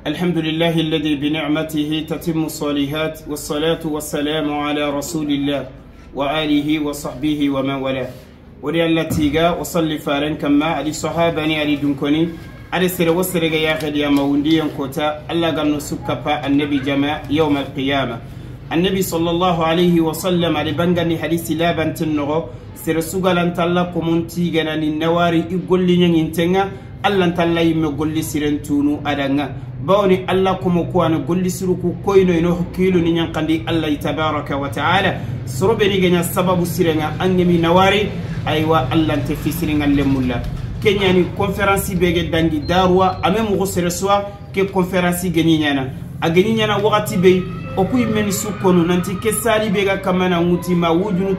الحمد لله الذي بنعمته تتم الصالحات والصلاة والسلام على رسول الله وآله وصحبه ومن والاه. ولي الله تيغا وصلي فارن كما علي صحابني علي دنكوني علي سر وسرغ يا خدي ما كوتا الله غنو سكبا النبي جماع يوم القيامة. النبي صلى الله عليه وسلم علي بنغني حديث لا بنتنغو سر سوغالان تالا كومونتي غناني نواري يغولي نينتنغا الله تالا يمي غولي سيرنتونو ادanga bawni Allah komo ko ana golli siruku koyno ino hakkilu ni nyankandi Allah tabaraka wa ta'ala sorobe ni ganya sababu sirenga angemi nawari aywa Allah te fisiringa lemulla kenya ni conférence bege dangi darwa ame mo sereswa ke conférence geni nyana ageni nyana wakati be okuy men sukono nanti ke sali bega kamana nguti ma wujunu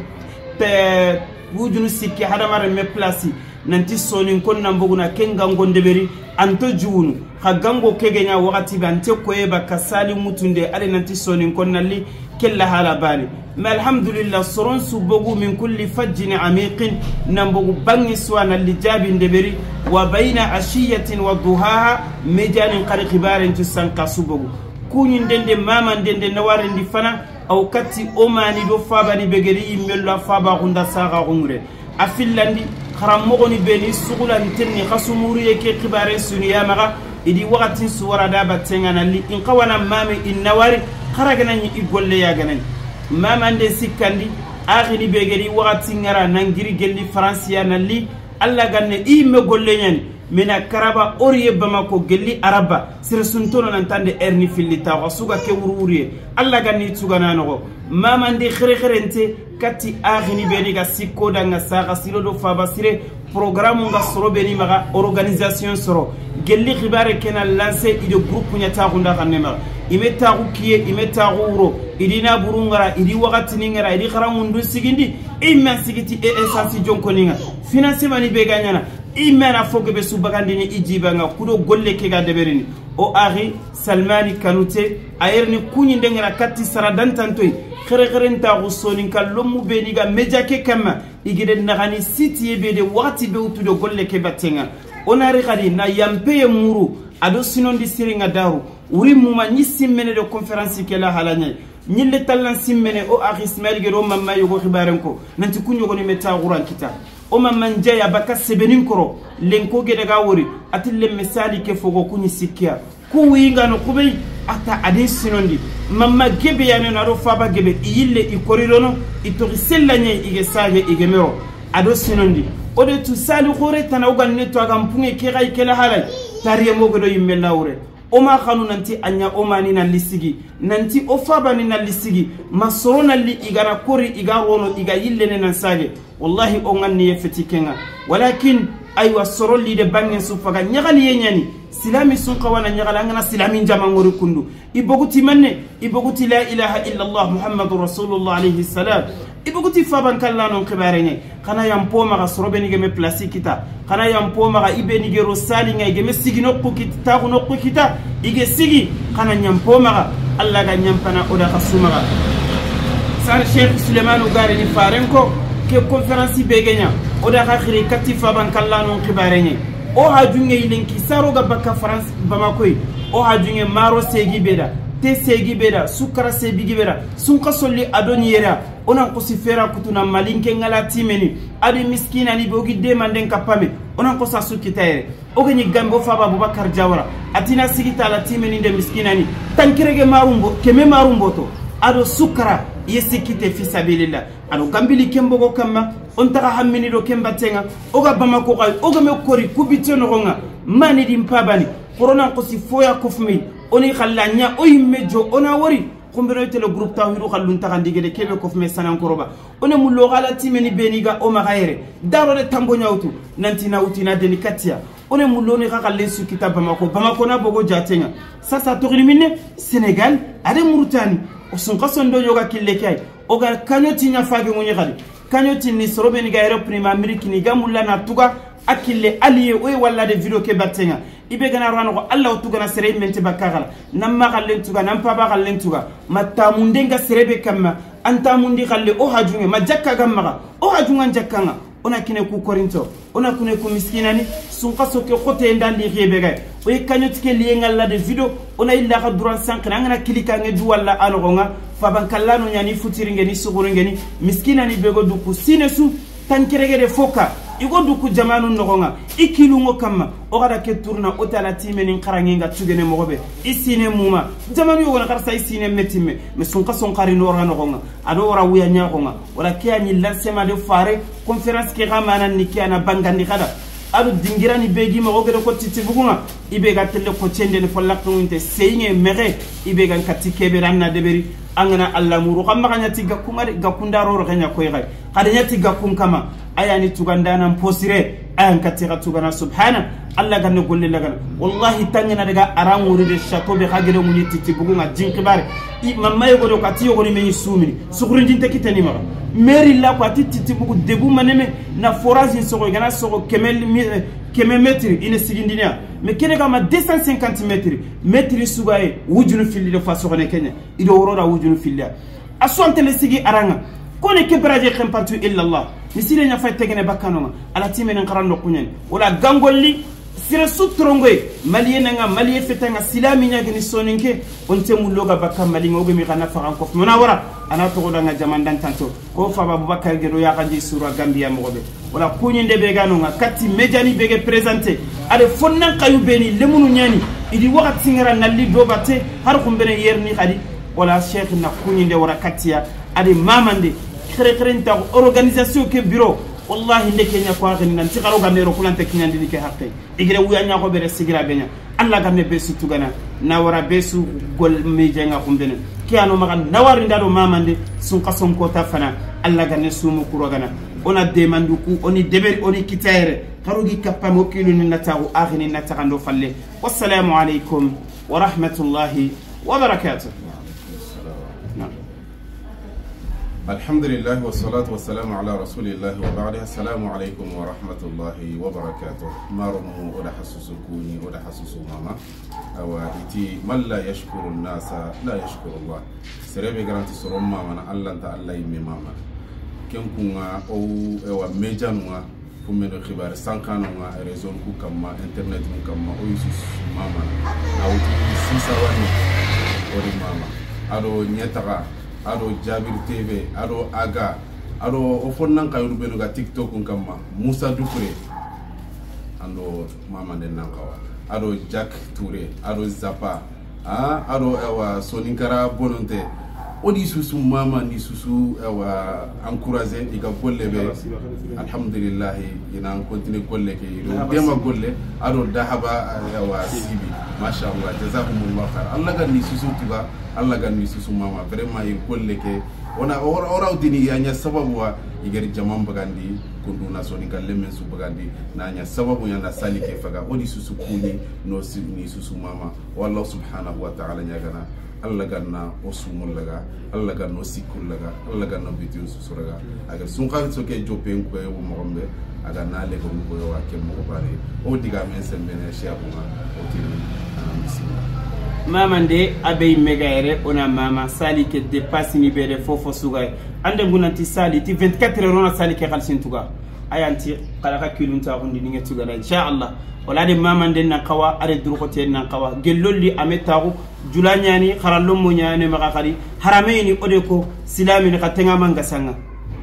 te wujunu sikki hadamare me place nanti soni kon nambuguna kenga ngondeberi anto juunu khagango kegenya wakati bante koyeba kasali mutunde ale nanti soni kon nalli kella hala bani ma alhamdulillah soron subogu min kulli fajjin amiqin nambugu bangi suwana lijabi ndeberi wa bayna ashiyatin wa duhaha mejanin qari khibarin tusanka subogu kunyin dende mama dende nawarendi fana aw katti omani do fabani begeri yimmella faba gunda saga gumre afillandi xaramogoni beni sugulantenni xasumuriye ke xibare suniyamaxa idi waxatin suwara da battenganalli in xawana mame in nawari xaraganañi i golleyaganani mamande sikkandi axini begeri waxati ngara nangiri gelli faransiya nalli alla ganne i yimme golleñani mina karaba oriye bamako gelli araba sere suntono nantande erni filli taxa suga ke wurwuriye alla ganni tugananoxo mamande xere-xerente kati axini beni ga sikko danga saxa siro do faba sire programme nga soro beni maxa organisation soro gelli xibare kena lancé ide groupe ñataxunda xanne maxa ime taxu kiye ime taxu wuro idina burungara idi waxatini ngara idi xarangundu sigindi i men sigiti e essence jonkoninga financement ni be ga ñana i mena foge be subagandini i jibanga kudo golle ke ga deberini o axi Salmani Kanute ayerni kuñindengera katti sara dantantoy xere-xerentaxu soninka lommu beni ga media ke kamma igede naxani sitiye be de waxati be wutudo golle ke battenga onari xadi na yampeye muru ado sinondi siringa daru wuri muma ñi simmene de conférence ke la halañayi ñille tallan simmene o axi Ismail gede o mamma yogo xibaren ko nanti kuñogoni me taxuran kita o mamman jaya baka sebenin koro lenko gede ga wori ati lemme sali ke fogo kuñi sikkiya ku wiyingano xubey ata adin sinondi mamma gebe yaneno ado faba gebe i yille i korirono i toxi sellañayi ige sage ige mero ado sinondi o de tu sali xore tana o ganne to agan punge ke xay kela halay tariyemogedo yimme lawre o ma xanu nanti a ɲa o mani nalli sigi nanti o fabani nalli sigi ma soro nalli igana kori iga rono iga yillene nan sage wallahi o ŋanniye feti kenga walakin aywa soro lide bangen su faga ɲaxaliye ɲani silami sun xawana ɲaxali an gana silami jamangori kundu i boguti manne i boguti la ilaha illallah muhammadu rasulullah alayhi salam i boguti fabankallanon xibare ɲai xana yanpo maxa soro beni geme place kita xana yanpo maxa i beni gero salinga i geme sigi noqu kita taxu noqu kita ige sigi xana ñanpo maxa alla ga ñanpana oda xa sumaxa sar Cheikh Souleymane Garini faren ko ke conférence begeña oda xa xiri katti fabankallanon xibare ɲai o hajunge yilenki saroga bakka France Bamakoy o hajunge maro segi beda te segi beda sukara sebigi beda sunka solli adoni yera onan kosi fera kutuna malinke ngala timeni adi miskina ni bogi demanden kapame onan kosa sukita yere ogeni gambo faba Abubakar Jawara atina sigita la timeni de miskina ni tankirege marumbo keme marumbo to ado sukara yesikite fi sabilillah ado gambili kembogo kamma on taxa hammini do kembatenga oga Bamako xay oga me kori kubite noxonga mani din pabani corona kosi foya kofmi oni xalla ɲa o yimme jo ona wori xumbeno tele groupe tawhidu xallun taxandigede kebe kofme sanankoroba one mullo xala timeni beniga o maxa yere darode tambo ɲawtu nantina wutina deni katiya one mulloni xa xallen sukita Bamako Bamako na bogo jatenga sasa toxini minne Sénégal ade Mauritanie o sunxa sondo ñoga kille ke ay oga kañoti ña fage ŋuñi xadi kañoti ni sorobeni ga Europe ni ma Amérique ni ga mulla na tuga akille allié oy walla de video ke battenga ibe gana rano ko Allah tugana sere mente bakagala namma xallen tuga nampa ba xallen tuga matamunde nga serebe kamma anta mundi xalle o hajunge ma jakka gamma o hajunga jakkanga ona kine ku korinto ona kune ku miskinani sunka soke khote ndandi khebe gay O ye cagnotte ke lié ngalla de vidéo ona illa ka duran sankana ngana kilika nge du walla anogonga fabankallano nyani futiringe ni suguringe ni miskina ni bego duku sinesu tankerege de foka igo duku jamanu nogonga ikilungo kamma o gada ke tourna o tala timeni karangenga tugene mogobe isine muma jamanu yogo na karsa isine metime mais sonka sonkari nora nogonga ado ora wuya nyagonga wala ke ani lancement de fare conférence ke ramana ni ke ana bangandi kada ado dingirani begi mogo gede ko titi bugunga ibe ga telle ko cende ne folla kunte seyinge mere ibe ga kati kebe ranna deberi angana alla muru kamma kanyati gakumari gakundaro ro kanya koy gay kada nyati gakum kama ayani tugandana posire ayan katira tugana subhana alla ganne golle lagana wallahi tangena daga aran wuri de chateau be khagere muni titi bugunga jinkibare i mamma yogo do kati yogo ni men sumini sukurin jinte kitani ma meri la ko ati titi bugu debu maneme na forage sogo gana sogo kemel keme metri ine sigindinia mais kene kama 250 metri metri sugaye wujunu filli de faso ne Kenya ido worora wujunu filli aswante le sigi aranga kone ke baraje khempantu illa Allah misile nya fay tegene bakano ala timene ngarando kunyen wala gangolli sira sutrongoy malien nga malie fetanga silami nya gni soninke onte mulloga bakka malinga ogo mi kana faran kof munawara ana to nga jamandan tanto ko fa Abubakar gedo ya kandi sura Gambia mogobe wala kunyinde be gano nga kati mediani bege présenter ade fonnan kayu beni lemunu nyani idi wakati ngara nalli dobate har kumbene yerni khadi wala cheikh na kunyinde wara katia ade mamande khre khre ta organisation ke bureau wallahi ndeke nya ko akhi nan ti xaro gamero kulante kinyandi ni ke hakke igre wuya nya ko bere sigira benya alla gamne besu tugana nawara besu gol mejenga kumbene ki ano maga nawari ndado mamande sun kason ko ta fana alla ganne sumu kurogana ona demanduku oni deberi oni kitayre xarogi kappamo kilu ni natagu akhini natagando falle. Wassalamu alaikum wa rahmatullahi wa barakatuh. الحمد لله والصلاة والسلام على رسول الله وبعد. السلام عليكم ورحمة الله وبركاته. ما رمو ولا حسسكوني ولا حسسو ماما أو إتي من لا يشكر الناس لا يشكر الله. سربي غرانتي سرم ماما الله أنت الله يمي ماما كم كنا أو أو ميجانوا فمن الخبر سانكانوا ريزون كوكما إنترنت كوكما أو يسوس ماما أو سيساواني أوري ماما أرو نيترا ado Jabir TV ado Aga ado ofon nan kayu benu ga TikTok kama Musa Dukure ando mama den nan kawa ado Jack Touré ado Zapa ado ewa Soninkara Bononte odi susu mama ni susu ewa encourager iga golle be alhamdulillah ina continue golle ke ido dema golle ado dahaba ewa sibi masha Allah jazakumullah khair. Allah ga ni susu tuga Allah ga ni susu mama vraiment il golle ke ona ora udini ya nya sababu wa igeri jaman bagandi kunduna soni galle men su bagandi na nya sababu ya na sali ke faga odi susu kuni no ni susu mama wallahu subhanahu wa ta'ala nya gana Allah ganna osumul laga Allah ganno sikul laga Allah ganno bitiu susuraga agar sun khal soke jopen ko yo mo aga na le ko mo yo wa ke mo bare o diga men sembene sheabunga o tini bismillah mamande abey megayere ona mama sali ke dépasse ni bere fofo sugay ande ngunanti sali ti 24 heures ona sali ke khalsin tuga ayanti kala kilunta hundi ninge tuga inshallah wala de mamande na kawa are durkote na kawa gellolli ametaru julanyani kharallo mo nyaane maka khari haramaini odeko silami ni katenga manga sanga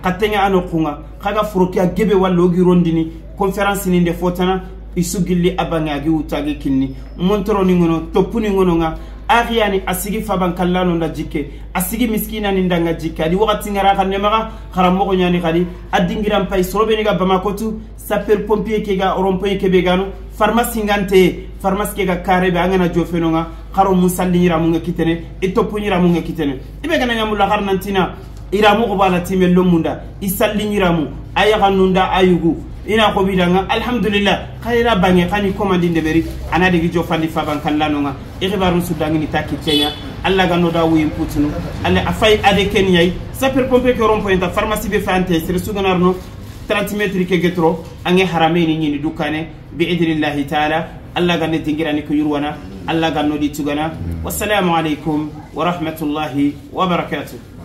katenga ano kunga kaga furukia gebe wallo girondini conférence ni nde fotana isugilli abanga gi utagi kinni montoro ni ngono topuni ngono nga ariani asigi faban kallano nda jikke asigi miskina ni ndanga jikke adi wakati ngara kan maka kharamo nyani khadi adingiram pay sorobe ni ga bamakotu sapeur pompier ke ga rompoy ke be gano pharmacie ngante pharmacie ke ga kare be angana jofeno nga kharo musalli ngiramu nga kitene e topu ngiramu nga kitene ibe gana nyamulla kharnantina iramu ko bala timel lomunda isalli ngiramu ayaga nunda ayugu ina ko bidanga alhamdulillah khayra bange khani commande ndeberi ana digi jofandi faban kallano nga ikhbaru sudangi ni takki kenya alla gano da wuyim putunu alla afay ade kenyay sapeur pompier ke rompoint pharmacie be fante sir suganarno 30 mètres ke getro ange harameni nyini dukane bi idnillahi taala alla ganne dingirani ko yurwana alla ganno di tugana wassalamu alaikum wa rahmatullahi wa barakatuh.